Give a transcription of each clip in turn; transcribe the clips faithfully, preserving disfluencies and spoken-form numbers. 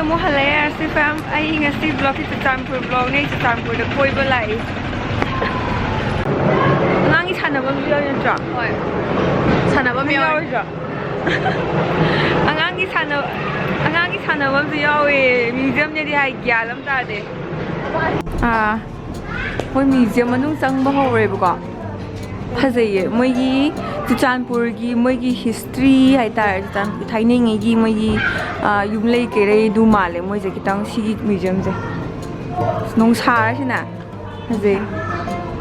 ꯑꯃꯨꯛ ꯍꯜꯂꯛꯑꯦ ꯑꯁꯤ ꯐꯦꯝ꯫ ꯑꯩ ꯉꯁꯤ ꯕ꯭ꯂꯣꯛꯁꯤ ꯆꯨꯔꯆꯥꯟꯄꯨꯔ ꯕ꯭ꯂꯣꯛꯅꯦ꯫ ꯆꯨꯔꯆꯥꯟꯄꯨꯔꯗ ꯀꯣꯏꯕ ꯂꯥꯛꯏ꯫ ꯑꯉꯥꯡꯒꯤ ꯁꯥꯟꯅꯐꯝꯁꯨ ꯌꯥꯎꯔꯤ ꯅꯠꯇ꯭ꯔꯣ? ꯍꯣꯏ꯫ ꯁꯥꯟꯅꯐꯝ ꯅꯪ ꯌꯥꯎꯔꯤ꯫ ꯌꯥꯎꯔꯣꯏꯗ꯭ꯔꯣ? ꯑꯉꯥꯡꯒꯤ ꯁꯥꯟꯅ-, ꯑꯉꯥꯡꯒꯤ ꯁꯥꯟꯅꯐꯝꯁꯨ ꯌꯥꯎꯋꯦ꯫ ꯃ꯭ꯌꯨꯖꯤꯌꯝꯅꯦꯗꯤ ꯍꯥꯏ, ꯒ꯭ꯌꯥꯟ ꯑꯃ ꯇꯥꯗꯦ꯫ ꯑꯥ, ꯃꯣꯏ ꯃ꯭ꯌꯨꯖꯤꯌꯝ ꯃꯅꯨꯡ ꯆꯪꯕ ꯍꯧꯔꯦꯕꯀꯣ꯫ ꯐꯖꯩꯌꯦ ꯃꯣꯏꯒꯤ ꯆꯨꯔꯆꯥꯟꯄꯨꯔꯒꯤ ꯃꯣꯏꯒꯤ ꯍꯤꯁꯇ꯭ꯔꯤ ꯍꯥꯏꯇꯥꯔꯦ꯫ ꯆꯨꯔꯆꯥꯟꯄꯨꯔ ꯊꯥꯏꯅꯉꯩꯒꯤ ꯃꯣꯏꯒꯤ, ꯑ, ꯌꯨꯝꯂꯩ ꯀꯩꯔꯩ ꯑꯗꯨ ꯃꯥꯜꯂꯦ ꯃꯣꯏꯁꯦ ꯈꯤꯇꯪ ꯁꯤꯒꯤ ꯃ꯭ꯌꯨꯖꯤꯌꯝꯁꯦ꯫ ꯅꯨꯡꯁꯥꯔꯁꯤꯅ ꯐꯖꯩ꯫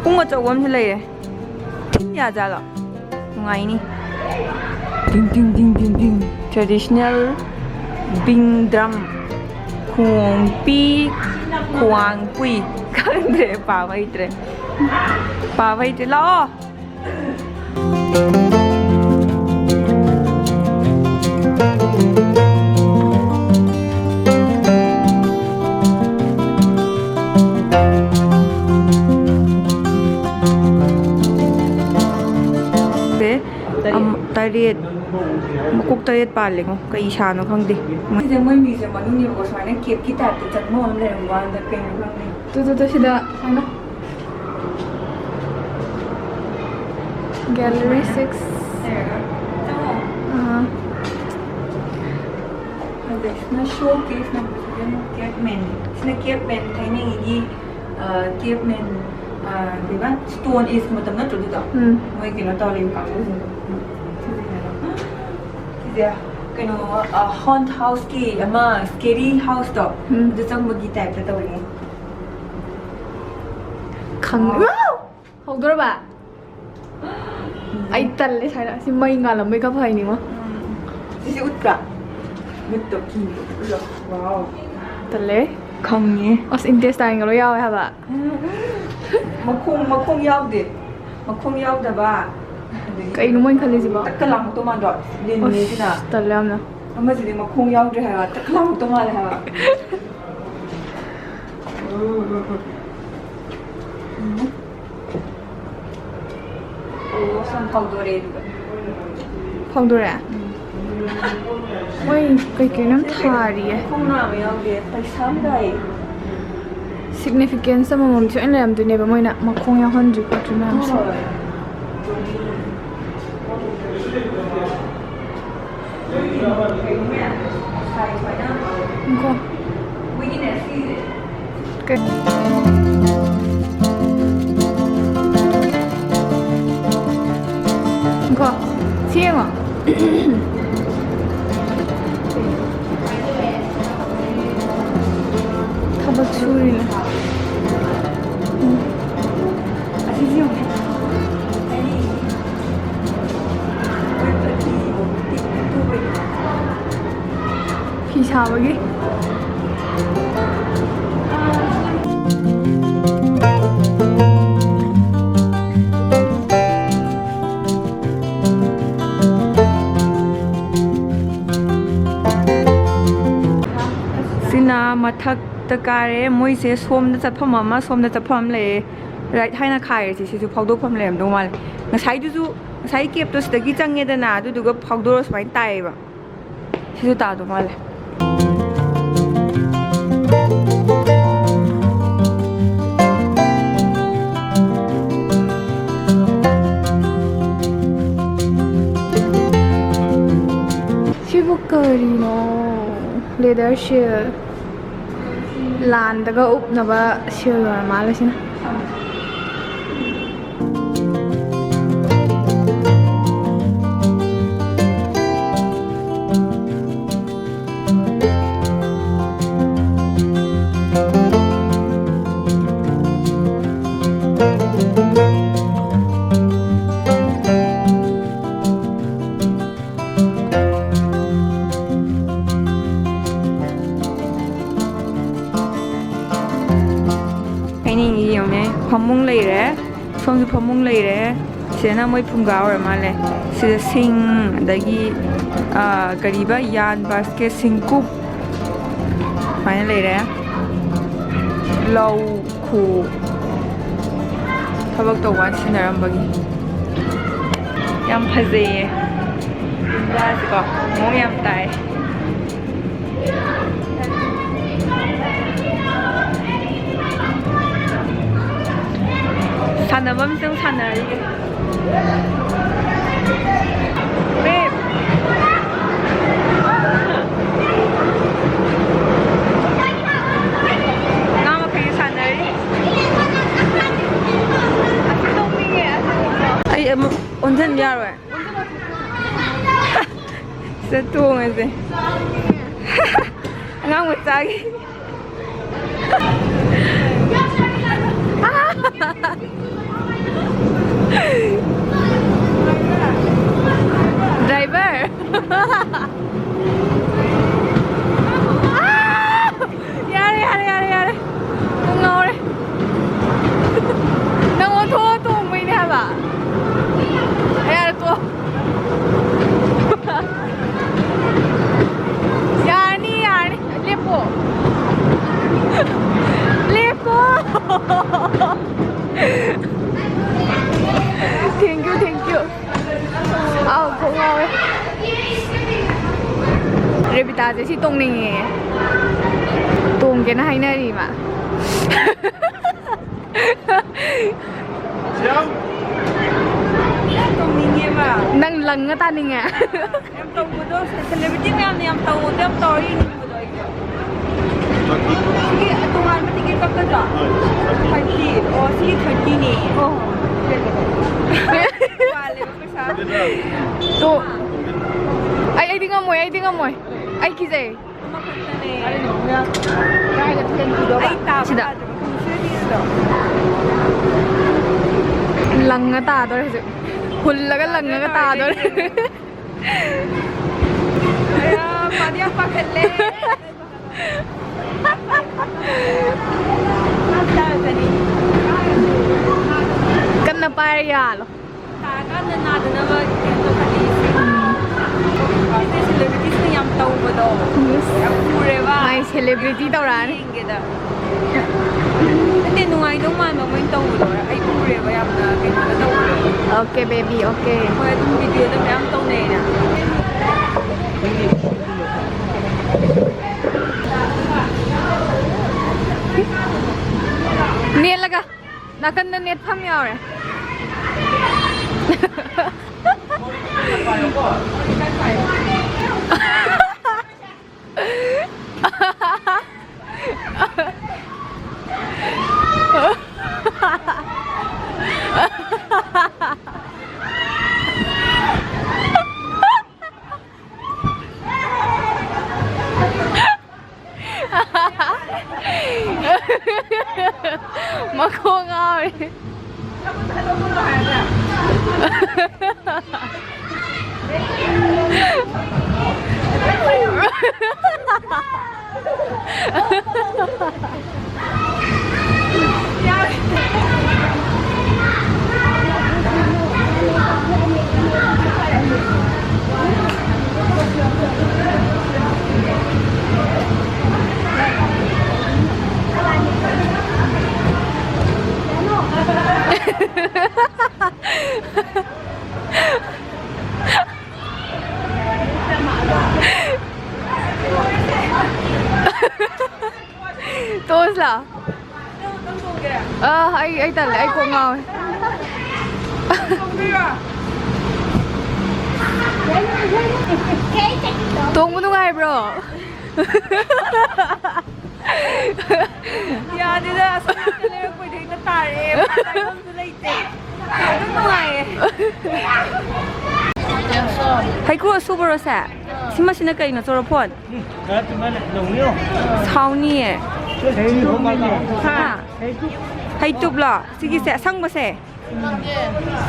ꯄꯨꯡ ꯑꯆꯧꯕ ꯑꯃꯁꯨ ꯂꯩꯔꯦ꯫ ꯊꯤꯟ ꯌꯥꯖꯥꯠꯂꯣ? ꯅꯨꯡꯉꯥꯏꯅꯤ꯫ ꯇꯤꯡ ꯇꯤꯡ ꯇꯤꯡ ꯇꯤꯡ ꯇꯤꯡ꯫ Traditional being drum꯫ ꯈꯣꯡꯄꯤ, ꯈ꯭ꯋꯥꯡꯄꯨꯏ꯫ ꯈꯪꯗ꯭ꯔꯦ, ꯄꯥꯕ ꯍꯩꯇ꯭ꯔꯦ꯫ ꯄꯥꯕ ꯍꯩꯇ꯭ꯔꯦ꯫ ꯂꯥꯛꯑꯣ꯫ ꯁꯦ, ꯇꯔꯦꯠ꯫ ꯑꯝ, ꯇꯔꯦꯠ꯫ ꯃꯀꯣꯛ ꯇꯔꯦꯠ ꯄꯥꯜꯂꯦꯉꯣ꯫ ꯀꯩ ꯁꯥꯅꯣ ꯈꯪꯗꯦ꯫ ꯁꯤꯁꯦ ꯃꯣꯏ ꯃ꯭ꯌꯨꯖꯤꯌꯝ ꯃꯅꯨꯡꯅꯦꯕꯀꯣ꯫ ꯁꯨꯃꯥꯏꯅ ꯀꯦꯞꯀꯤ ꯇꯥꯏꯞꯇ ꯆꯪꯕ ꯑꯃ ꯂꯩꯔꯝꯕ ꯋꯥꯅꯤꯗ, ꯀꯩꯅꯣ ꯈꯪꯗꯦ꯫ ꯇꯨ, ꯇꯨ, ꯇꯨ, ꯁꯤꯗ ꯁꯨꯃꯥꯏꯅ꯫ Gallery six꯫ ꯂꯩꯔꯒ ꯆꯪꯉꯣ꯫ ꯑꯥ꯫ ꯑꯗꯩ ꯁꯤꯅ showcase number seven, caveman꯫ ꯁꯤꯅ caveman ꯊꯥꯏꯅꯉꯩꯒꯤ, ꯑ, caveman, ꯑ, ꯀꯩꯕ? Stone Age ꯃꯇꯝ ꯅꯠꯇ꯭ꯔꯣ ꯑꯗꯨꯗꯣ? ꯎꯝ꯫ ꯃꯣꯏ ꯀꯩꯅꯣ ꯇꯧꯔꯤꯕ ꯀꯥꯡꯕꯨꯁꯤꯡꯗꯣ꯫ ꯎꯝ꯫ ꯁꯤꯁꯤꯅꯦꯕ꯫ ꯁꯤꯁꯦ ꯀꯩꯅꯣ, ꯑ, haunted houseꯀꯤ ꯑꯃ scary houseꯇꯣ, ꯎꯝ꯫ ꯑꯗꯨ ꯆꯪꯕꯒꯤ typeꯇ ꯇꯧꯔꯤꯅꯦ꯫ ꯈꯪ-, ꯍꯧꯗꯣꯔꯕ? ꯑꯩ ꯇꯜꯂꯦ ꯁꯥꯏꯅ꯫ ꯁꯤ ꯃꯩ ꯉꯥꯜꯂꯝꯕꯩ ꯈꯔ ꯐꯩꯅꯤꯉꯣ꯫ ꯎꯝ꯫ ꯁꯤꯁꯦ ꯎꯠꯄ꯭ꯔꯥ? ꯃꯤꯠꯇꯣ ꯀꯤꯕ꯫ ꯎꯠꯂꯣ꯫ Wow꯫ ꯇꯜꯂꯦ꯫ ꯈꯪꯉꯦ꯫ ꯑꯁ, intestineꯒ ꯂꯣꯏ ꯌꯥꯎꯋꯦ ꯍꯥꯏꯕ꯫ ꯃꯈꯣꯡ, ꯃꯈꯣꯡ ꯌꯥꯎꯗꯦ꯫ ꯃꯈꯣꯡ ꯌꯥꯎꯗꯕ꯫ ꯑꯗꯒꯤ ꯀꯩꯅꯣ ꯃꯣꯏꯅ ꯈꯜꯂꯤꯁꯤꯕꯣ? ꯇꯛꯀ ꯂꯥꯎꯔꯛꯇꯧ ꯃꯥꯟꯗ꯭ꯔꯣ? ꯂꯤꯟꯅꯦ ꯁꯤꯅ꯫ ꯑꯁ, ꯇꯜꯂꯦ ꯌꯥꯝꯅ꯫ ꯑꯃꯁꯤꯗꯤ ꯃꯈꯣꯡ ꯌꯥꯎꯗ꯭ꯔꯦ ꯍꯥꯏꯕ꯫ ꯇꯛꯀ ꯂꯥꯎꯔꯛꯇꯧ ꯃꯥꯜꯂꯦ ꯍꯥꯏꯕ꯫ ꯎꯝ꯫ ꯑꯣ, ꯁꯨꯝ ꯐꯧꯗꯣꯔꯛꯑꯦ ꯑꯗꯨꯒ꯫ ꯐꯧꯗꯣꯔꯛꯑꯦ? ꯎꯝ꯫ ꯃꯣꯏ ꯀꯩꯀꯩꯅꯣ ꯊꯥꯔꯤꯌꯦ꯫ ꯈꯣꯡꯅꯥꯡ ꯑꯃ ꯌꯥꯎꯗꯦ, ꯄꯩꯁꯥ ꯑꯃ ꯇꯥꯏ꯫ Significance ꯑꯃꯃꯝ ꯁꯣꯏꯅ ꯂꯩꯔꯝꯗꯣꯏꯅꯦꯕ, ꯃꯣꯏꯅ ꯃꯈꯣꯡ ꯌꯥꯎꯍꯟꯗ꯭ꯔꯤ ꯈꯣꯠꯇ꯭ꯔꯤ ꯃꯌꯥꯝꯁꯦ꯫ ꯍꯣꯏ꯫ ꯉꯥꯏꯈꯣ꯫ ꯀꯩ-, ꯉꯥꯏꯈꯣ꯫ ꯁꯤ ꯌꯦꯡꯉꯣ꯫ ꯊꯕꯛ ꯁꯨꯔꯤꯅꯦ꯫ ꯎꯝ꯫ ꯑꯁꯤꯁꯤ ꯌꯦꯡꯉꯨꯅꯦ꯫ ꯐꯤ ꯁꯥꯕꯒꯤ꯫ ꯁꯤꯅ ꯃꯊꯛꯇ ꯀꯥꯔꯦ꯫ ꯃꯣꯏꯁꯦ ꯁꯣꯝꯗ ꯆꯠꯐꯝ ꯑꯃ, ꯁꯣꯝꯗ ꯆꯠꯐꯝ ꯑꯃ ꯂꯩꯌꯦ꯫ Right ꯍꯥꯏꯅ ꯈꯥꯏꯔꯤꯁꯦ, ꯁꯤꯁꯨ ꯐꯥꯎꯗꯣꯛꯐꯝ ꯂꯩꯔꯝꯗꯧ ꯃꯥꯜꯂꯦ꯫ ꯉꯁꯥꯏꯗꯨꯁꯨ, ꯉꯁꯥꯏ cabꯇꯣ ꯁꯤꯗꯒꯤ ꯆꯪꯉꯦꯗꯅ, ꯑꯗꯨꯗꯨꯒ ꯐꯥꯎꯗꯣꯔ ꯁꯨꯃꯥꯏꯅ ꯇꯥꯏꯌꯦꯕ꯫ ꯁꯤꯁꯨ ꯇꯥꯗꯧ ꯃꯥꯜꯂꯦ꯫ ꯁꯤꯕꯨ ꯀꯔꯤꯅꯣ? Leather shield꯫ ꯂꯥꯟꯗꯒ ꯎꯞꯅꯕ shield ꯑꯣꯏꯔ ꯃꯥꯜꯂꯦ ꯁꯤꯅ꯫ ꯑꯩꯅ ꯌꯦꯡꯉꯦ, ꯐꯃꯨꯡ ꯂꯩꯔꯦ, ꯁꯣꯝꯁꯨ ꯐꯃꯨꯡ ꯂꯩꯔꯦ, ꯁꯤꯗꯅ ꯃꯣꯏ ꯐꯨꯡꯒꯥ ꯑꯣꯏꯔ ꯃꯥꯜꯂꯦ꯫ ꯁꯤꯗ ꯁꯤꯡ, ꯑꯗꯒꯤ, ꯑꯥ, ꯀꯔꯤꯕ, ꯌꯥꯟ basket, ꯁꯤꯡꯀꯨꯞ ꯁꯨꯃꯥꯏꯅ ꯂꯩꯔꯦ꯫ ꯂꯧ ꯈꯨ ꯊꯕꯛ ꯇꯧꯕ ꯁꯤꯟꯅꯔꯝꯕꯒꯤ꯫ ꯌꯥꯝ ꯐꯖꯩꯌꯦ ꯚꯤꯂꯥꯁꯤꯀꯣ, ꯃꯑꯣꯡ ꯌꯥꯝ ꯇꯥꯏ꯫ ꯁꯥꯟꯅꯐꯝꯁꯤꯗ ꯑꯃꯨꯛ ꯁꯥꯟꯅꯔꯤꯒꯦ꯫ Babe꯫ ꯉꯥ ꯃꯈꯩ ꯁꯥꯟꯅꯔꯤ꯫ ꯑꯁꯤ ꯇꯧꯅꯤꯡꯉꯦ, ꯑꯁꯤ ꯇꯧꯅꯤꯡꯉꯦ꯫ ꯑꯩ ꯑꯃꯨꯛ ꯑꯣꯟꯁꯤꯟꯕ ꯌꯥꯔꯣꯏ꯫ ꯁꯤꯗ ꯇꯣꯡꯉꯁꯦ꯫ ꯑꯉꯥꯡ ꯃꯆꯥꯒꯤ꯫ Driver꯫ ꯌꯥꯔꯦ, ꯌꯥꯔꯦ, ꯌꯥꯔꯦ, ꯌꯥꯔꯦ꯫ ꯀꯣꯛ ꯉꯥꯎꯔꯦ꯫ ꯅꯪ ꯑꯣꯟꯊꯣꯛꯑ ꯇꯣꯡꯕꯩꯅꯦ ꯍꯥꯏꯕ꯫ ꯌꯥꯔꯦ, ꯇꯣꯛꯑꯣ꯫ ꯌꯥꯔꯅꯤ, ꯌꯥꯔꯅꯤ꯫ ꯂꯦꯞꯄꯣ꯫ ꯂꯦꯞꯄꯣ꯫ Thank you, thank you꯫ ꯑꯥꯎ, ꯀꯣꯛ ꯉꯥꯎꯋꯦ꯫ ꯔꯦꯕꯤꯇꯥꯁꯦ ꯁꯤ ꯇꯣꯡꯅꯤꯡꯉꯦ꯫ ꯇꯣꯡꯒꯦꯅ ꯍꯥꯏꯅꯔꯤ ꯃꯥ꯫ ꯌꯥꯝ ꯇꯣꯡꯅꯤꯡꯉꯦꯕ꯫ ꯅꯪ ꯂꯪꯉ ꯇꯥꯅꯤꯡꯉꯦ꯫ ꯌꯥꯝ ꯇꯧꯕꯗꯣ, celebrity ꯃꯌꯥꯝꯅ ꯌꯥꯝ ꯇꯧꯕꯗꯣ ꯌꯥꯝ ꯇꯧꯔ ꯌꯦꯡꯅꯤꯡꯕꯗꯣ ꯑꯩꯁꯨ꯫ ꯁꯤꯒꯤ ꯇꯣꯉꯥꯟꯕ ticket ꯀꯛꯀꯗ꯭ꯔꯣ? Thirty꯫ ꯑꯣ, ꯁꯤꯒꯤ thirtyꯅꯦ꯫ ꯑꯣ꯫ ꯇꯣꯉꯥꯜꯂꯦꯕ ꯄꯩꯁꯥ꯫ ꯇꯣ-, ꯑꯩ, ꯑꯩꯗꯤ ꯉꯝꯃꯣꯏ, ꯑꯩꯗꯤ ꯉꯝꯃꯣꯏ꯫ ꯑꯩ ꯀꯤꯖꯩ꯫ ꯑꯃꯈꯛꯇꯅꯦ꯫ ꯑꯩ ꯇꯥꯕ ꯁꯤꯗ꯫ ꯇꯥꯗ꯭ꯔꯕ ꯈꯪꯗꯦ꯫ ꯁꯤꯗ ꯌꯦꯡꯉꯨꯗꯣ꯫ ꯂꯪꯉ ꯇꯥꯗꯣꯔꯦ ꯍꯧꯖꯤꯛ꯫ ꯍꯨꯜꯂꯒ ꯂꯪꯉꯒ ꯇꯥꯗꯣꯔꯦ꯫ ꯑꯌꯥ, ꯄꯥꯗꯤ ꯌꯥꯝ ꯄꯥꯈꯠꯂꯦ꯫ ꯀꯟꯅ ꯄꯥꯏꯔ ꯌꯥꯜꯂꯣ꯫ ꯇꯥꯔꯀꯥꯟꯗ ꯅꯥꯗꯅꯕ ꯀꯩꯅꯣ ꯇꯧꯈꯠꯂꯤ꯫ ꯁꯤꯁꯦ celebrityꯁꯤꯡꯅ ꯌꯥꯝ ꯇꯧꯕꯗꯣ꯫ ꯌꯥꯝ ꯎꯔꯦꯕ꯫ ꯃꯥꯏ celebrity ꯇꯧꯔꯛꯑꯅꯤ꯫ ꯌꯦꯡꯒꯦꯗ꯫ ꯅꯠꯇꯦ, ꯅꯨꯡꯉꯥꯏꯗꯧ ꯃꯥꯟꯕ ꯃꯣꯏꯅ ꯇꯧꯕꯗꯣ꯫ ꯑꯩ ꯎꯔꯦꯕ ꯌꯥꯝꯅ ꯀꯩꯅꯣꯗ ꯇꯧꯕꯗꯣ꯫ Okay, baby, okay꯫ ꯍꯣꯏ, ꯑꯗꯨꯝ videoꯗ ꯃꯌꯥꯝ ꯇꯧꯅꯩꯅ꯫ ꯅꯦꯠꯂꯒ꯫ ꯅꯥꯀꯟꯗ ꯅꯦꯠꯐꯝ ꯌꯥꯎꯔꯦ꯫ ꯃꯈꯣꯡ ꯉꯥꯎꯔꯦ꯫ ꯇꯣꯁꯂꯥ? ꯑꯥ, ꯑꯩ, ꯑꯩ ꯇꯜꯂꯦ, ꯑꯩ ꯀꯣꯛ ꯉꯥꯎꯋꯦ꯫ ꯇꯣꯡꯕ ꯅꯨꯡꯉꯥꯏꯕ꯭ꯔꯣ? ꯌꯥꯗꯦꯗ, ꯑꯁꯣꯝꯗ ꯂꯩꯔꯛꯄꯩꯗ ꯍꯦꯛꯇ ꯇꯥꯔꯛꯑꯦ꯫ ꯄꯥꯏꯐꯝꯁꯨ ꯂꯩꯇꯦ꯫ ꯑꯗꯨꯝ ꯅꯨꯡꯉꯥꯏꯌꯦ꯫ ꯍꯩꯀ꯭ꯔꯨ ꯑꯁꯨꯕꯔꯣ ꯁꯦ? ꯁꯤꯃꯁꯤꯅ ꯀꯩꯅꯣ, ꯆꯣꯔꯣꯐꯣꯟ? ꯁꯥꯎꯅꯤꯌꯦ꯫ ꯍꯥ? ꯍꯩꯇꯨꯞꯂꯣ? ꯁꯤꯒꯤꯁꯦ, ꯑꯁꯪꯕꯁꯦ?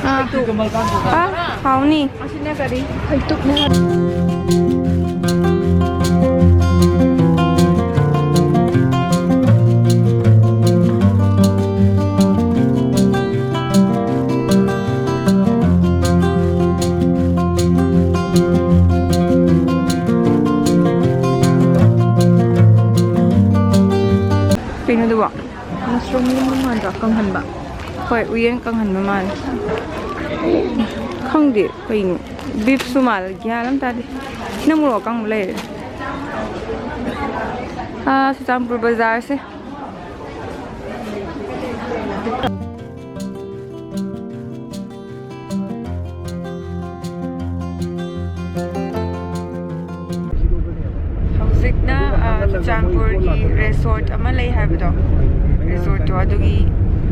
ꯑꯥ꯫ ꯑꯥ, ꯍꯥꯎꯅꯤ꯫ ꯑꯁꯤꯅ ꯀꯔꯤ? ꯍꯩꯇꯨꯞꯅꯦ꯫ ꯀꯩꯅꯣꯗꯨꯕꯣ? ꯃꯁꯔꯨꯝꯒꯨꯝꯕ ꯃꯥꯟꯗ꯭ꯔꯣ? ꯀꯪꯍꯟꯕ꯫ ꯍꯣꯏ, ꯎꯌꯦꯟ ꯀꯪꯍꯟꯕ ꯃꯥꯜꯂꯦ꯫ ꯈꯪꯗꯦ ꯀꯩꯅꯣ꯫ ꯕꯤꯐꯁꯨ ꯃꯥꯜꯂꯦ, ꯒ꯭ꯌꯥꯟ ꯑꯃ ꯇꯥꯗꯦ꯫ ꯁꯤꯅ ꯃꯣꯔꯣꯛ ꯑꯀꯪꯕ ꯂꯩꯔꯦ꯫ ꯑꯥ, ꯆꯨꯔꯆꯥꯟꯄꯨꯔ ꯕꯖꯥꯔꯁꯦ꯫ ꯆꯨꯔꯆꯥꯟꯄꯨꯔꯒꯤ ꯔꯦꯁꯣꯔꯠ ꯑꯃ ꯂꯩ ꯍꯥꯏꯕꯗꯣ, ꯔꯦꯁꯣꯔꯠꯇꯣ, ꯑꯗꯨꯒꯤ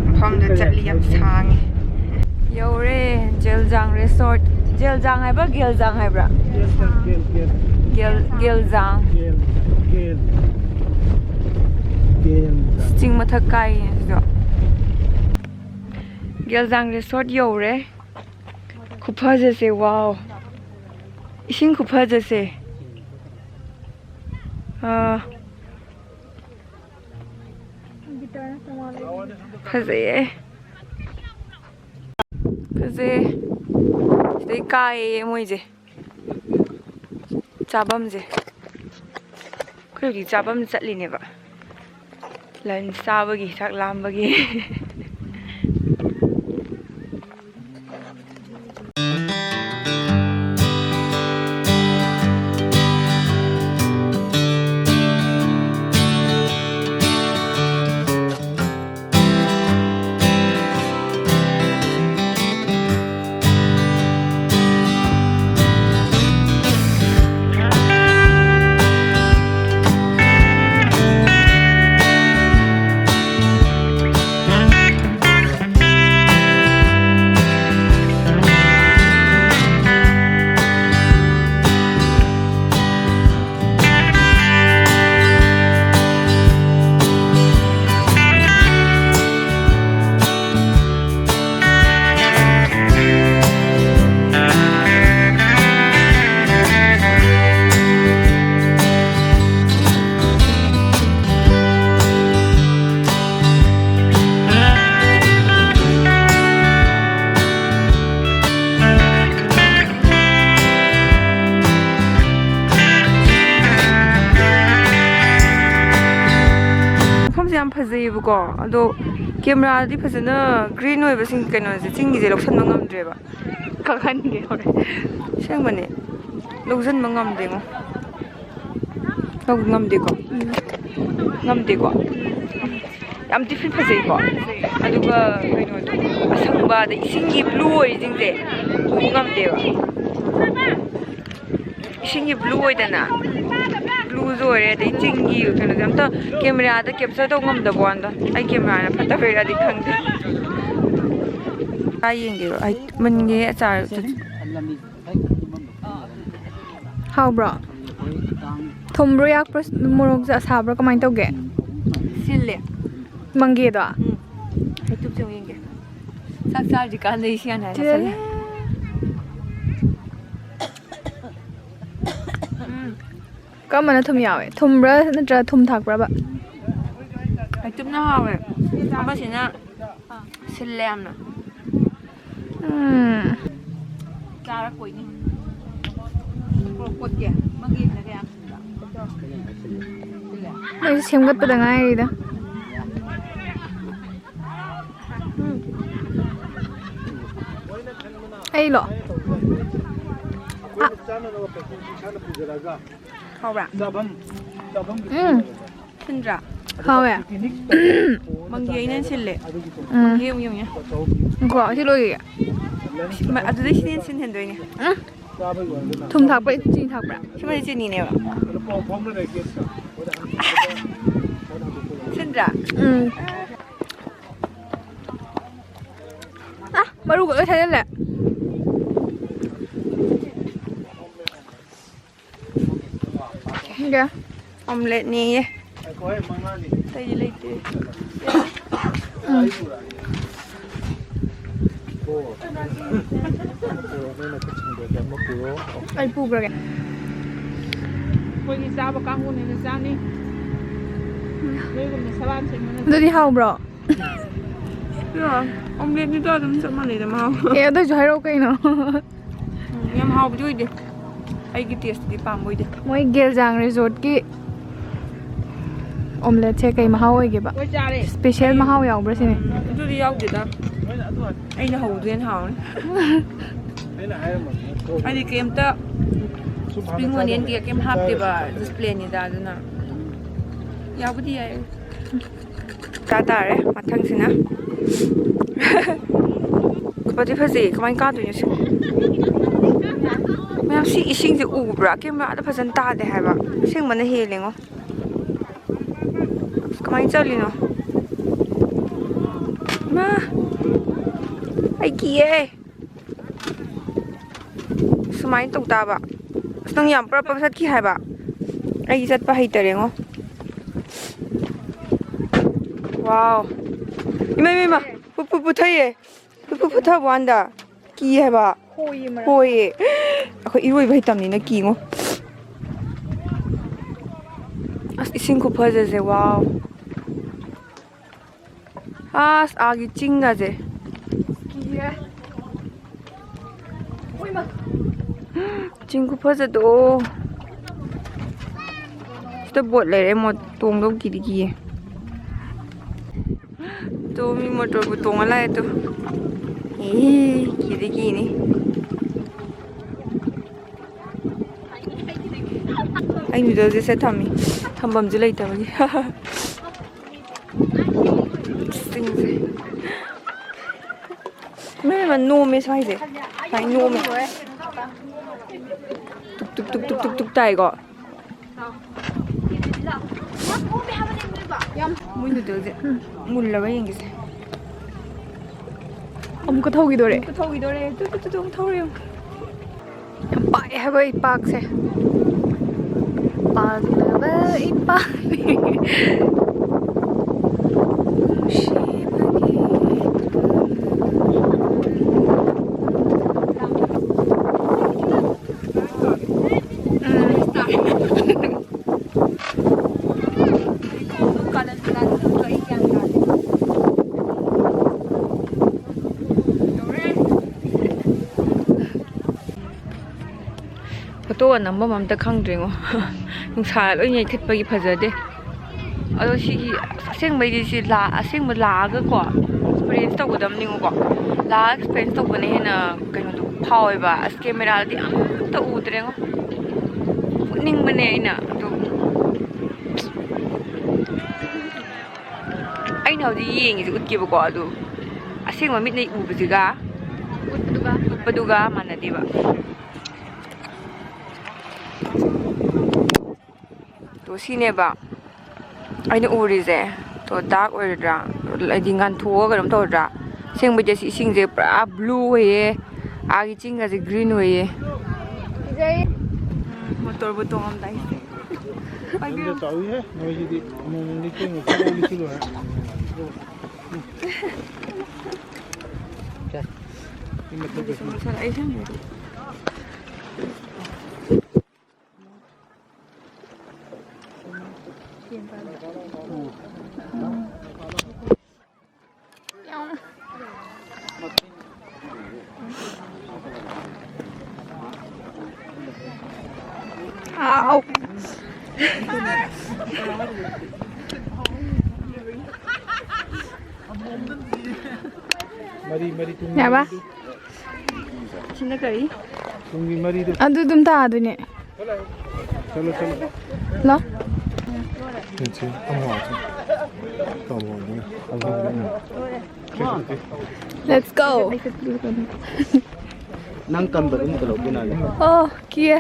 ꯃꯐꯝꯗ ꯆꯠꯂꯤ꯫ ꯌꯥꯝ ꯁꯥꯡꯉꯦ꯫ ꯌꯧꯔꯦ ꯖꯦꯜꯖꯥꯡ ꯔꯦꯁꯣꯔꯠ꯫ ꯖꯦꯜꯖꯥꯡ ꯍꯥꯏꯕ꯭ꯔꯥ, ꯒꯦꯜꯖꯥꯡ ꯍꯥꯏꯕ꯭ꯔꯥ? ꯒꯦꯜ, ꯒꯦꯜ, ꯒꯦꯜꯖꯥꯡ꯫ ꯆꯤꯡ ꯃꯊꯛ ꯀꯥꯏꯌꯦ ꯁꯤꯗꯣ꯫ ꯒꯦꯜꯖꯥꯡ ꯔꯦꯁꯣꯔꯠ ꯌꯧꯔꯦ꯫ ꯈꯨꯐꯖꯁꯦ, ꯋꯥꯎ꯫ ꯏꯁꯤꯡ ꯈꯨꯐꯖꯁꯦ꯫ ꯑꯥ꯫ ꯐꯖꯩꯌꯦ꯫ ꯐꯖꯩꯌꯦ꯫ ꯁꯤꯗꯩ ꯀꯥꯏꯌꯦ ꯃꯣꯏꯁꯦ꯫ ꯆꯥꯐꯝꯁꯦ꯫ ꯑꯩꯈꯣꯏ ꯍꯧꯖꯤꯛ ꯆꯥꯐꯝ ꯆꯠꯂꯤꯅꯦꯕ꯫ ꯂꯟꯁ ꯆꯥꯕꯒꯤ, ꯆꯥꯛ ꯂꯥꯝꯕꯒꯤ꯫ ꯃꯐꯝꯁꯦ ꯌꯥꯝ ꯐꯖꯩꯌꯦꯕꯀꯣ, ꯑꯗꯣ ꯀꯦꯃꯦꯔꯥꯗꯤ ꯐꯖꯅ ꯒ꯭ꯔꯤꯟ ꯑꯣꯏꯕꯁꯤꯡ, ꯀꯩꯅꯣꯁꯦ, ꯆꯤꯡꯒꯤꯁꯦ ꯂꯧꯁꯟꯕ ꯉꯝꯗ꯭ꯔꯦꯕ꯫ ꯀꯛꯍꯟꯒꯦ ꯍꯣꯔꯦꯟ꯫ ꯑꯁꯦꯡꯕꯅꯦ, ꯂꯧꯁꯟꯕ ꯉꯝꯗꯦꯉꯣ꯫ ꯂꯧꯕ ꯉꯝꯗꯦꯀꯣ? ꯉꯝꯗꯦꯀꯣ? ꯌꯥꯝ ꯗꯤꯐ꯭ꯔꯦꯟ ꯐꯖꯩꯀꯣ? ꯑꯗꯨꯒ ꯀꯩꯅꯣꯗꯣ, ꯑꯁꯪꯕ, ꯑꯗꯩ ꯏꯁꯤꯡꯒꯤ ꯕ꯭ꯂꯨ ꯑꯣꯏꯔꯤꯁꯤꯡꯁꯦ ꯎꯕ ꯉꯝꯗꯦꯕ꯫ ꯏꯁꯤꯡꯒꯤ ꯕ꯭ꯂꯨ ꯑꯣꯏꯗꯅ, ꯕ꯭ꯂꯨ ꯂꯣꯏꯔꯦ꯫ ꯑꯗꯩ ꯆꯤꯡꯒꯤ ꯀꯩꯅꯣꯁꯦ ꯑꯝꯇ ꯀꯦꯃꯦꯔꯥꯗ ꯀꯦꯞꯆꯔ ꯇꯧ ꯉꯝꯗꯕ ꯋꯥꯅꯤꯗ꯫ ꯑꯩ ꯀꯦꯃꯦꯔꯥꯅ ꯐꯠꯇꯕꯩꯔꯗꯤ ꯈꯪꯗꯦ꯫ ꯑꯥ, ꯌꯦꯡꯒꯦꯔꯣ? ꯑꯩ ꯃꯨꯟꯒꯦ ꯑꯆꯥꯔ꯫ ꯍꯥꯎꯕ꯭ꯔꯣ? ꯊꯨꯝꯕ꯭ꯔꯣ, ꯌꯥꯛꯄ꯭ꯔꯣ, ꯃꯣꯔꯣꯛꯁꯦ ꯑꯁꯥꯕ꯭ꯔꯣ, ꯀꯃꯥꯏꯅ ꯇꯧꯒꯦ? ꯁꯤꯜꯂꯦ꯫ ꯃꯪꯒꯦꯗꯣ? ꯎꯝ꯫ ꯍꯩꯇꯨꯞꯁꯦ ꯑꯃꯨꯛ ꯌꯦꯡꯒꯦ꯫ ꯆꯥꯛ ꯆꯥꯗ꯭ꯔꯤꯀꯥꯟꯗ ꯏꯁꯤꯡ ꯍꯥꯟꯅ ꯆꯦ꯫ ꯆꯥꯁꯜꯂꯦ꯫ ꯎꯝ꯫ ꯀꯔꯝꯕꯅ ꯊꯨꯝ ꯌꯥꯎꯋꯦ? ꯊꯨꯝꯕ꯭ꯔꯥ ꯅꯠꯇ꯭ꯔꯒ ꯊꯨꯝ ꯊꯥꯛꯄ꯭ꯔꯕ? ꯍꯩꯇꯨꯞꯅ ꯍꯥꯎꯋꯦ꯫ ꯑꯃꯁꯤꯅ ꯁꯤꯜꯂꯦ ꯌꯥꯝꯅ꯫ ꯎꯝ꯫ ꯆꯥꯔ ꯀꯣꯏꯅꯤ꯫ ꯀ꯭ꯔꯣꯛ ꯀꯣꯠꯀꯦ꯫ ꯃꯪꯒꯦꯁꯤꯅ ꯀꯌꯥꯝ ꯁꯤꯟꯕ? ꯁꯤꯜꯂꯦ꯫ ꯃꯣꯏꯁꯨ ꯁꯦꯝꯒꯠꯄꯗ ꯉꯥꯏꯔꯤꯗ꯫ ꯎꯝ꯫ ꯑꯩꯂꯣ? ꯑ꯫ ꯍꯥꯎꯕ꯭ꯔꯥ? ꯎꯝ꯫ ꯁꯤꯟꯗ꯭ꯔꯥ? ꯍꯥꯎꯋꯦ꯫ ꯃꯪꯒꯦ ꯑꯩꯅ ꯁꯤꯜꯂꯦ꯫ ꯎꯝ꯫ ꯌꯦꯡꯉꯨ, ꯌꯦꯡꯉꯨ, ꯌꯦꯡꯉꯨ꯫ ꯉꯥꯏꯈꯣ, ꯑꯁꯤ ꯂꯣꯏꯈꯤꯒꯦ꯫ ꯁꯤ-, ꯃ-, ꯑꯗꯨꯗꯩ ꯁꯤꯅ ꯍꯦꯟꯅ ꯁꯤꯟ ꯍꯦꯟꯗꯣꯏꯅꯦ꯫ ꯎꯝ꯫ ꯊꯨꯝ ꯊꯥꯛꯄ꯭ꯔꯥ, ꯆꯤꯅꯤ ꯊꯥꯛꯄ꯭ꯔꯥ? ꯁꯤꯃꯗꯤ ꯆꯤꯅꯤꯅꯦꯕ꯫ ꯁꯤꯟꯗ꯭ꯔꯥ? ꯎꯝ꯫ ꯑ, ꯃꯔꯨꯒ ꯂꯣꯏ ꯁꯥꯏꯖꯜꯂꯦ꯫ ꯈꯪꯗꯦ꯫ ꯑꯣꯝꯂꯦꯠꯅꯦꯌꯦ꯫ ꯑꯇꯩꯗꯤ ꯂꯩꯇꯦ꯫ ꯎꯝ꯫ ꯑꯩ ꯄꯨꯈ꯭ꯔꯒꯦ꯫ ꯑꯩꯈꯣꯏꯒꯤ ꯆꯥꯕ ꯀꯥꯡꯕꯨꯅ ꯍꯦꯟꯅ ꯆꯥꯅꯤ꯫ ꯅꯣꯏꯒꯨꯝꯅ ꯁꯕꯥꯟ ꯁꯦꯡꯕ ꯅꯠꯇꯦ꯫ ꯑꯗꯨꯗꯤ ꯍꯥꯎꯕ꯭ꯔꯣ? ꯑꯣꯝꯂꯦꯠꯅꯤꯗ, ꯑꯗꯨꯝ ꯆꯞ ꯃꯥꯟꯅꯩꯗ ꯃꯍꯥꯎ꯫ ꯑꯦ, ꯑꯗꯨꯏꯁꯨ ꯍꯥꯏꯔꯛꯑꯣ ꯀꯩꯅꯣ꯫ ꯎꯝ, ꯌꯥꯝ ꯍꯥꯎꯕꯗꯤ ꯑꯣꯏꯗꯦ꯫ ꯑꯩꯒꯤ ꯇꯦꯁꯇꯗꯤ ꯄꯥꯝꯕ ꯑꯣꯏꯗꯦ꯫ ꯃꯣꯏ ꯒꯦꯜꯖꯥꯡ ꯔꯤꯖꯣꯔꯠꯀꯤ ꯑꯣꯝꯂꯦꯠꯁꯦ ꯀꯩ ꯃꯍꯥꯎ ꯑꯣꯏꯒꯦꯕ? ꯂꯣꯏ ꯆꯥꯔꯦ꯫ ꯏꯁꯄꯦꯁꯦꯜ ꯃꯍꯥꯎ ꯌꯥꯎꯕ꯭ꯔꯥ ꯁꯤꯅꯤ? ꯎꯝ, ꯑꯗꯨꯗꯤ ꯌꯥꯎꯗꯦꯗ꯫ ꯑꯩꯅ ꯍꯧꯕꯗꯨ ꯍꯦꯟꯅ ꯍꯥꯎꯔꯦ꯫ ꯑꯩꯗꯤ ꯀꯩꯝꯇ spring onion ꯀꯩꯀꯥ ꯀꯩꯝ ꯍꯥꯞꯇꯦꯕ, just plainꯅꯤꯗ, ꯑꯗꯨꯅ ꯌꯥꯕꯨꯗꯤ ꯌꯥꯏ꯫ ꯆꯥ ꯇꯥꯔꯦ ꯃꯊꯪꯁꯤꯅ꯫ ꯐꯗꯤ ꯐꯖꯩ, ꯀꯃꯥꯏꯅ ꯀꯥꯗꯣꯏꯅꯣ ꯁꯤꯕꯣ? ꯃꯌꯥꯝ, ꯁꯤ ꯏꯁꯤꯡꯁꯦ ꯎꯕ꯭ꯔꯥ? ꯀꯦꯃꯦꯔꯥꯗ ꯐꯖꯅ ꯇꯥꯗꯦ ꯍꯥꯏꯕ, ꯑꯁꯦꯡꯕꯅ ꯍꯦꯜꯂꯦꯉꯣ꯫ ꯑꯁ, ꯀꯃꯥꯏꯅ ꯆꯠꯂꯤꯅꯣ? ꯃꯥ, ꯑꯩ ꯀꯤꯌꯦ꯫ ꯁꯨꯃꯥꯏꯅ ꯇꯧ ꯇꯥꯕ꯫ ꯑꯁ, ꯅꯪ ꯌꯥꯝ ꯄ꯭ꯔꯞ ꯄ꯭ꯔꯞ ꯆꯠꯈꯤ ꯍꯥꯏꯕ꯫ ꯑꯩ ꯆꯠꯄ ꯍꯩꯇꯔꯦꯉꯣ꯫ ꯋꯥꯎ꯫ ꯏꯃꯥ, ꯏꯃꯥ, ꯏꯃꯥ꯫ ꯄꯨ-, ꯄꯨ-, ꯄꯨꯊꯩꯌꯦ꯫ ꯄꯨ-, ꯄꯨ-, ꯄꯨꯊꯕ ꯋꯥꯟꯗ꯫ ꯀꯤ ꯍꯥꯏꯕ꯫ ꯍꯣꯏꯌꯦ, ꯃꯔꯛ꯫ ꯍꯣꯏꯌꯦ꯫ ꯑꯩꯈꯣꯏ ꯏꯔꯣꯏꯕ ꯍꯩꯇꯕꯅꯤꯅ ꯀꯤꯉꯣ꯫ ꯑꯁ, ꯏꯁꯤꯡ ꯈꯨꯐꯖꯁꯦ, ꯋꯥꯎ꯫ ꯑꯁ, ꯑꯥꯒꯤ ꯆꯤꯡꯒꯁꯦ꯫ ꯀꯤꯔꯦ꯫ ꯎꯏꯃꯥ꯫ ꯆꯤꯡ ꯈꯨꯐꯖꯗꯣ꯫ ꯁꯤꯗ ꯕꯣꯠ ꯂꯩꯔꯦ, ꯃꯣꯠ ꯇꯣꯡꯗꯧ ꯀꯤꯗꯤ ꯀꯤꯌꯦ꯫ ꯇꯣ ꯃꯤ ꯃꯣꯇꯣꯔꯕꯨ ꯇꯣꯡꯉ ꯂꯥꯛꯑꯦ ꯇꯣ꯫ ꯑꯦ, ꯀꯤꯗꯤ ꯀꯤꯅꯤ꯫ ꯑꯩ ꯅꯨꯗꯜꯁꯦ ꯁꯤꯗ ꯊꯝꯃꯤ꯫ ꯊꯝꯐꯝꯁꯨ ꯂꯩꯇꯕꯒꯤ꯫ ꯆꯤꯡꯁꯦ꯫ ꯏꯃꯥ, ꯏꯃꯥ, ꯅꯣꯝꯃꯦ ꯁ꯭ꯋꯥꯏꯁꯦ꯫ ꯁ꯭ꯋꯥꯏ ꯅꯣꯝꯃꯦ꯫ ꯇꯨꯛ, ꯇꯨꯛ, ꯇꯨꯛ, ꯇꯨꯛ, ꯇꯨꯛ, ꯇꯨꯛ ꯇꯥꯏꯀꯣ꯫ ꯃꯣꯏ ꯅꯨꯗꯜꯁꯦ ꯃꯨꯜꯂꯕ ꯌꯦꯡꯒꯦꯁꯦ꯫ ꯑꯃꯨꯛꯀ ꯊꯧꯈꯤꯗꯣꯔꯦ꯫ ꯑꯃꯨꯛꯀ ꯊꯧꯈꯤꯗꯣꯔꯦ꯫ ꯇꯨ, ꯇꯨ, ꯇꯨ, ꯇꯨ, ꯑꯃꯨꯛ ꯊꯧꯔꯦ ꯌꯦꯡꯉꯨ꯫ ꯌꯥꯝ ꯄꯥꯛꯑꯦ ꯍꯥꯏꯕ ꯑꯩ ꯄꯥꯛꯁꯦ꯫ ꯄꯥꯛꯅꯕ ꯏꯄꯥꯛꯅꯤ꯫ ꯅꯨꯡꯁꯤꯕꯒꯤ ꯐꯣꯇꯣꯒ ꯅꯝꯐꯝ ꯑꯝꯇ ꯈꯪꯗ꯭ꯔꯦꯉꯣ꯫ ꯅꯨꯡꯁꯥ ꯂꯣꯏ ꯌꯩꯊꯠꯄꯒꯤ ꯐꯖꯗꯦ꯫ ꯑꯗꯣ ꯁꯤꯒꯤ ꯑꯁꯦꯡꯕꯩꯗꯤ ꯁꯤ ꯂꯥ-, ꯑꯁꯦꯡꯕ ꯂꯥꯛꯑꯒꯀꯣ ꯑꯦꯛꯁꯄꯤꯔꯤꯌꯦꯟꯁ ꯇꯧꯒꯗꯕꯅꯤꯉꯣꯀꯣ꯫ ꯂꯥꯛꯑꯒ ꯑꯦꯛꯁꯄꯤꯔꯤꯌꯦꯟꯁ ꯇꯧꯕꯅ ꯍꯦꯟꯅ ꯀꯩꯅꯣꯗꯣ ꯐꯥꯎꯋꯦꯕ꯫ ꯑꯁ, ꯀꯦꯃꯦꯔꯥꯗꯗꯤ ꯑꯝꯇ ꯎꯗ꯭ꯔꯦꯉꯣ꯫ ꯎꯠꯅꯤꯡꯕꯅꯦ ꯑꯩꯅ ꯑꯗꯨ꯫ ꯑꯩꯅ ꯍꯧꯖꯤꯛ ꯌꯦꯡꯉꯤꯁꯦ ꯎꯠꯀꯦꯕꯀꯣ, ꯑꯗꯨ ꯑꯁꯦꯡꯕ ꯃꯤꯠꯅ ꯎꯕꯁꯤꯒ ꯑꯗꯨꯒ ꯃꯥꯟꯅꯗꯦꯕ꯫ ꯇꯣ ꯁꯤꯅꯦꯕ ꯑꯩꯅ ꯎꯔꯤꯁꯦ꯫ ꯇꯣ ꯗꯥꯔꯛ ꯑꯣꯏꯔꯗ꯭ꯔꯥ, ꯍꯥꯏꯗꯤ ꯉꯥꯟꯊꯣꯛꯑꯒ ꯀꯩꯅꯣꯝ ꯇꯧꯔꯗ꯭ꯔꯥ? ꯑꯁꯦꯡꯕꯩꯗꯤ ꯑꯁꯤ ꯏꯁꯤꯡꯁꯦ ꯄꯨꯔꯥ ꯕ꯭ꯂꯨ ꯑꯣꯏꯌꯦ, ꯑꯥꯒꯤ ꯆꯤꯡꯒꯁꯦ ꯒ꯭ꯔꯤꯟ ꯑꯣꯏꯌꯦ꯫ ꯃꯣꯇꯣꯔꯕꯨ ꯇꯣꯡꯉꯝꯗꯥꯏꯁꯦ꯫ ꯌꯥꯝꯅ ꯆꯥꯎꯋꯤꯍꯦ ꯅꯣꯏꯁꯤꯗꯤ꯫ ꯑꯃꯨꯛ ꯑꯃꯨꯛ ꯅꯤꯛꯄꯩ ꯃꯨꯛ ꯄꯨꯡꯅꯤꯛ ꯅꯤꯛꯁꯤꯜꯂꯣꯏ꯫ ꯁꯤ ꯃꯊꯛꯇ ꯁꯨꯝ꯫ ꯃꯔꯤ ꯃꯔꯤ ꯇꯨꯡ ꯌꯥꯕ? ꯁꯤꯅ ꯀꯔꯤ? ꯇꯨꯡꯒꯤ ꯃꯔꯤꯗꯨ꯫ ꯑꯗꯨ ꯑꯗꯨꯝ ꯇꯥꯗꯣꯏꯅꯦ꯫ ꯆꯠꯂꯣ, ꯆꯠꯂꯣ꯫ ꯂꯥꯎ꯫ ꯁꯤ ꯑꯃ ꯋꯥꯠꯂꯤ꯫ ꯇꯧꯕ ꯑꯣꯏꯗꯣꯏꯅꯦ꯫ ꯑꯗꯨ ꯑꯣꯏꯗꯣꯏꯅꯦ꯫ Let's go. ꯅꯪ ꯀꯝꯕ ꯑꯗꯨꯝ ꯀꯩꯅꯣ ꯀꯩꯅꯣꯅꯦ꯫ ꯑꯣ ꯀꯤꯌꯦ꯫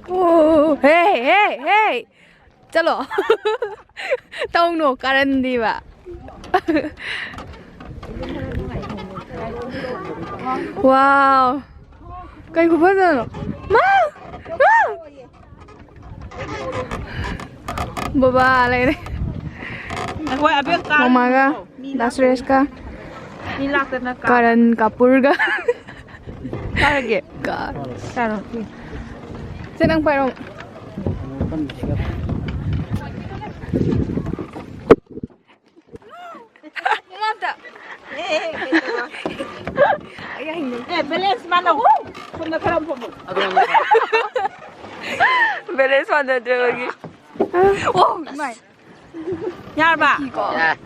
ꯑꯣ ꯍꯦ ꯍꯦ ꯍꯦ꯫ ꯆꯠꯂꯣ꯫ ꯇꯧꯅꯣ ꯀꯥꯔꯟꯗꯤꯕ꯫ Wow. ꯀꯩ ꯈꯨꯐꯖꯅꯣ꯫ ꯃꯥ! ꯃꯥ! ꯕꯕꯥ ꯂꯩꯔꯦ꯫ ꯑꯩꯈꯣꯏ ꯑꯕꯦꯝ ꯀꯥꯔꯨꯁꯤ꯫ ꯃꯃꯥꯒ ꯃꯤ ꯂꯥꯛꯇꯦ꯫ ꯗꯥ ꯁꯨꯔꯦꯁꯀ ꯃꯤ ꯂꯥꯛꯇꯅ ꯀꯥ-꯫ ꯀꯥꯔꯟ ꯀꯥꯄꯨꯔꯒ꯫ ꯀꯥꯔꯒꯦ꯫ ꯀꯥ-꯫ ꯀꯥꯔꯣ꯫ ꯁꯦ ꯅꯪ ꯄꯥꯏꯔꯣ꯫ ꯃꯃꯥ ꯑꯝꯇ꯫ ꯑꯦ, ꯑꯦ, ꯀꯩꯗꯧꯕ? ꯑꯩ ꯍꯩꯅꯗꯦ꯫ ꯑꯦ, balance ꯃꯥꯅ, ꯍꯨ! ꯁꯣꯝꯗ ꯈꯔ ꯐꯝꯃꯣ꯫ Balance ꯃꯥꯟꯅꯗ꯭ꯔꯕꯒꯤ꯫ ꯑꯣ, ꯏꯃꯥꯏ꯫ ꯌꯥꯔꯕ? ꯀꯤꯀꯣ꯫ ꯌꯥꯔꯦ꯫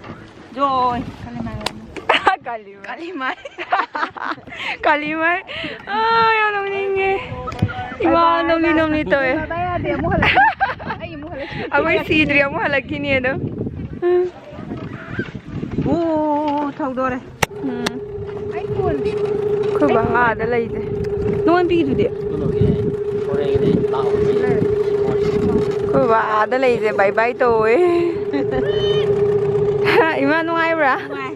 ꯖꯣꯏ꯫ ꯀꯥꯂꯤꯃꯥꯏ꯫ ꯀꯥꯂꯤꯃꯥꯏ꯫ ꯀꯥꯂꯤꯃꯥꯏ꯫ ꯑꯥ, ꯌꯥꯝ ꯅꯣꯛꯅꯤꯡꯉꯦ꯫ ꯏꯃꯥ, ꯅꯣꯛꯅꯤꯡ ꯅꯣꯛꯅꯤꯡ ꯇꯧꯋꯦ꯫ ꯕꯥꯏ, ꯌꯥꯗꯦ, ꯑꯃꯨꯛ ꯍꯜꯂꯛ-, ꯑꯩ ꯑꯃꯨꯛ ꯍꯜꯂꯛꯈꯤꯅꯤ꯫ ꯑꯩꯈꯣꯏ ꯁꯤꯗ꯭ꯔꯤ, ꯑꯃꯨꯛ ꯍꯜꯂꯛꯈꯤꯅꯤ ꯑꯗꯨꯝ꯫ ꯊꯧꯗꯣꯔꯦ꯫ ꯎꯝ꯫ ꯑꯩ ꯐꯣꯟ꯫ ꯑꯩꯈꯣꯏ ꯕꯥ ꯑꯥꯗ ꯂꯩꯁꯦ꯫ ꯅꯉꯣꯟ ꯄꯤꯗꯨꯗꯤ? ꯀꯩꯅꯣꯒꯤꯅꯦ, ꯃꯣꯔꯦꯒꯤꯅꯦ, ꯂꯥꯛꯑꯣ꯫ ꯑꯩꯈꯣꯏ ꯕꯥ ꯑꯥꯗ ꯂꯩꯁꯦ, ꯕꯥꯏ ꯕꯥꯏ ꯇꯧꯋꯦ꯫ ꯏꯃꯥ, ꯅꯨꯡꯉꯥꯏꯕ꯭ꯔꯥ? ꯅꯨꯡꯉꯥꯏ꯫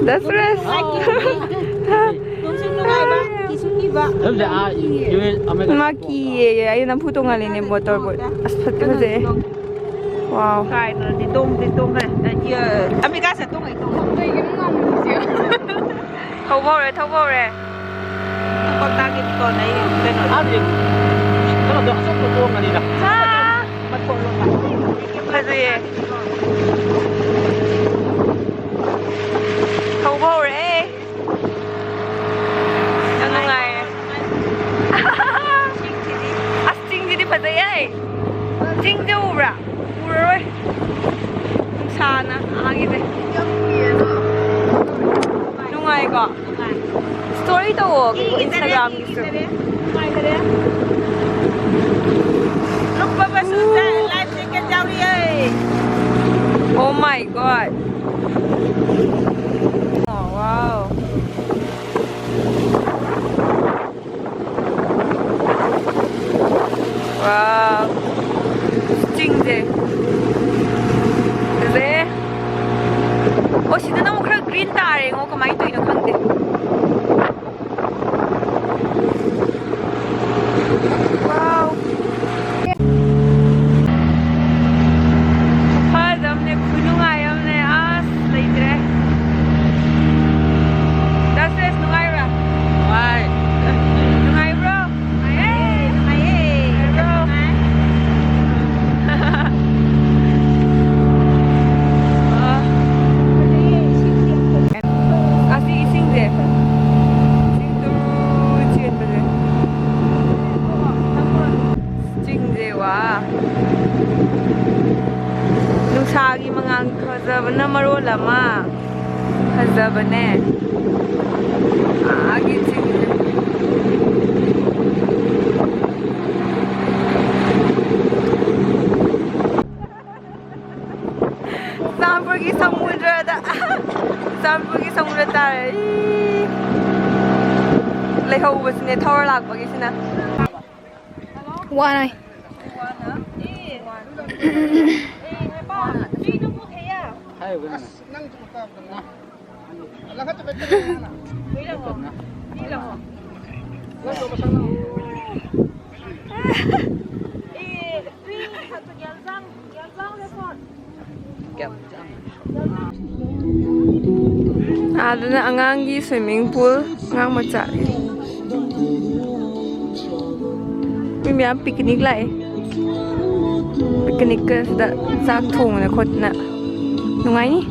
ꯗꯁꯔꯦꯁ꯫ ꯅꯨꯡꯉꯥꯏ, ꯀꯤꯁꯨ ꯀꯤ-, ꯅꯨꯡꯁꯨ ꯅꯨꯡꯉꯥꯏꯕ, ꯀꯤꯁꯨ ꯀꯤꯕ꯫ ꯑꯗꯨꯝꯁꯦ ꯑꯥ ꯌꯨ ꯑꯦꯁ ꯑꯃꯦꯔꯤꯀꯥ ꯃꯥ ꯀꯤꯌꯦ, ꯑꯩ ꯅꯝꯐꯨ ꯇꯣꯡꯍꯜꯂꯤꯅꯦ ꯃꯣꯇꯣꯔ ꯕꯣꯠ꯫ ꯑꯁ, ꯐꯖ-, ꯐꯖꯩꯌꯦ꯫ ꯋꯥꯎ꯫ ꯀꯥꯏꯗꯅꯣꯗꯤ ꯇꯣꯡꯗꯤ ꯇꯣꯡꯈ꯭ꯔꯦ꯫ ꯑ, ꯑꯃꯦꯔꯤꯀꯥ ꯆꯠ ꯇꯣꯡꯉꯩ ꯇꯣꯡꯉꯣ꯫ ꯀꯩꯒꯤꯅꯣ ꯉꯝꯃꯤꯁꯦ? ꯊꯧꯕ ꯍꯧꯔꯦ, ꯊꯧꯕ ꯍꯧꯔꯦ꯫ ꯀ꯭ꯋꯥꯛꯇꯥꯒꯤ ꯀꯣꯟꯅ ꯑꯩ ꯀꯩꯅꯣ꯫ ꯍꯥꯏꯕꯗꯤ ꯀꯩꯅꯣꯗꯣ ꯑꯆꯧꯕ ꯇꯣꯡꯉꯅꯤꯗ꯫ ꯑꯥ! ꯐꯖꯩꯌꯦ꯫ ꯊꯧꯕ ꯍꯧꯔꯦ꯫ ꯌꯥꯝ ꯅꯨꯡꯉꯥꯏꯌꯦ꯫ ꯑꯁ, ꯆꯤꯡꯁꯤꯗꯤ ꯐꯖꯩꯌꯦ꯫ ꯆꯤꯡꯁꯦ ꯎꯕ꯭ꯔꯥ? ꯎꯔꯔꯣꯏ꯫ ꯅꯨꯡꯁꯥꯅ ꯑꯥꯒꯤꯁꯦ꯫ ꯅꯨꯡꯉꯥꯏꯀꯣ? ꯅꯨꯡꯉꯥꯏ꯫ Story ꯇꯧꯋꯣ, ꯀꯩꯅꯣ, ꯏꯒꯤꯗꯔꯦ, Instagram ꯒꯤꯁꯨ꯫ ꯏꯒꯤꯗꯔꯦ꯫ ꯅꯨꯡꯉꯥꯏꯗꯔꯦ꯫ ꯂꯨꯞꯄ ꯃꯆꯨ life jacket ꯌꯥꯎꯔꯤꯌꯦ꯫ Oh my God. Oh, wow. Wow. ꯆꯤꯡꯁꯦ꯫ ꯐꯖꯩꯌꯦ꯫ ꯑꯣ, ꯁꯤꯗꯅ ꯑꯃꯨꯛ ꯈꯔ green ꯇꯥꯔꯦꯉꯣ, ꯀꯃꯥꯏꯅ ꯇꯧꯔꯤꯅꯣ ꯈꯪꯗꯦ꯫ Wow. ꯈꯨꯐꯖ ꯑꯃꯅꯦ, ꯈꯨꯅꯨꯡꯉꯥꯏ ꯑꯃꯅꯦ, ꯑꯁ, ꯂꯩꯇ꯭ꯔꯦ꯫ ꯗꯥ ꯁꯨꯔꯦꯁ, ꯅꯨꯡꯉꯥꯏꯕ꯭ꯔꯥ? ꯅꯨꯡꯉꯥꯏ꯫ ꯅꯨꯡꯉꯥꯏꯕ꯭ꯔꯣ? ꯅꯨꯡꯉꯥꯏꯌꯦ, ꯅꯨꯡꯉꯥꯏꯌꯦ, ꯌꯥꯝ ꯅꯨꯡꯉꯥꯏ꯫ ꯑꯁꯤ ꯏꯁꯤꯡꯁꯦ, ꯏꯁꯤꯡ ꯇꯨꯔꯨ ꯆꯦꯟꯕꯁꯦ꯫ ꯆꯤꯡꯁꯦ, ꯋꯥ꯫ ꯅꯨꯡꯁꯥꯒꯤ ꯃꯉꯥꯜ ꯐꯖꯕꯅ ꯃꯔꯣꯜ ꯑꯃ꯫ ꯐꯖꯕꯅꯦ꯫ ꯑꯥꯒꯤ ꯆꯤꯡꯁꯦ꯫ ꯆꯨꯔꯆꯥꯟꯄꯨꯔꯒꯤ ꯁꯃꯨꯗ꯭ꯔꯗ, ꯆꯨꯔꯆꯥꯟꯄꯨꯔꯒꯤ ꯁꯃꯨꯗ꯭ꯔ ꯇꯥꯔꯦ꯫ ꯏ꯫ ꯂꯩꯍꯧꯕꯁꯤꯅꯦ ꯊꯧꯔ ꯂꯥꯛꯄꯒꯤꯁꯤꯅ꯫ ꯋꯥꯅ꯫ ꯑꯥꯗꯅ ꯑꯉꯥꯡꯒꯤ swimming pool, ꯑꯉꯥꯡ ꯃꯆꯥꯒꯤ꯫ ꯃꯤ ꯃꯌꯥꯝ picnic ꯂꯥꯛꯑꯦ꯫ Picnic ꯁꯤꯗ ꯆꯥꯛ ꯊꯣꯡꯗꯅ ꯈꯣꯠꯇꯅ ꯅꯨꯡꯉꯥꯏꯅꯤ꯫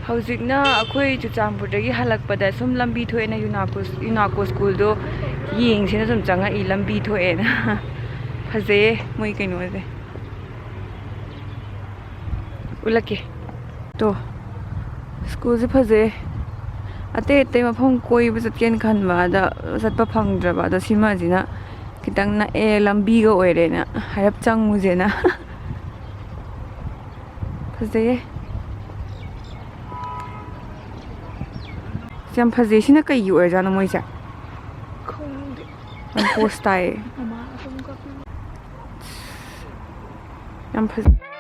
ꯍꯧꯖꯤꯛꯅ ꯑꯩꯈꯣꯏ ꯆꯨꯔꯆꯥꯟꯄꯨꯔꯗꯒꯤ ꯍꯜꯂꯛꯄꯗ ꯁꯨꯝ ꯂꯝꯕꯤ ꯊꯣꯛꯑꯦꯅ ꯌꯨꯅꯥꯀꯣ, ꯌꯨꯅꯥꯀꯣ ꯁ꯭ꯀꯨꯜꯗꯣ ꯌꯦꯡꯁꯦꯅ ꯁꯨꯝ ꯆꯪꯉꯛꯏ, ꯂꯝꯕꯤ ꯊꯣꯛꯑꯦꯅ꯫ ꯐꯖꯩꯌꯦ ꯃꯣꯏ ꯀꯩꯅꯣꯁꯦ꯫ ꯎꯠꯂꯛꯀꯦ꯫ ꯇꯣ, ꯁ꯭ꯀꯨꯜꯁꯦ ꯐꯖꯩ꯫ ꯑꯇꯩ ꯑꯇꯩ ꯃꯐꯝ ꯀꯣꯏꯕ ꯆꯠꯀꯦꯅ ꯈꯟꯕ, ꯑꯗ ꯆꯠꯄ ꯐꯪꯗ꯭ꯔꯕ꯫ ꯑꯗꯣ ꯁꯤꯃꯁꯤꯅ ꯈꯤꯇꯪ ꯅꯛꯑꯦ, ꯂꯝꯕꯤꯒ ꯑꯣꯏꯔꯦꯅ ꯍꯥꯏꯔꯞ ꯆꯪꯉꯨꯁꯦꯅ꯫ ꯐꯖꯩꯌꯦ꯫ ꯌꯥꯝ ꯐꯖꯩ꯫ ꯁꯤꯅ ꯀꯩꯒꯤ ꯑꯣꯏꯔꯖꯥꯠꯅꯣ ꯃꯣꯏꯁꯦ? ꯈꯪꯗꯦ꯫ ꯌꯥꯝ ꯄꯣꯁ ꯇꯥꯏꯌꯦ꯫ ꯃꯃꯥ ꯑꯗꯨꯝ ꯀꯥꯞꯄꯤ꯫ ꯌꯥꯝ ꯐꯖꯩ꯫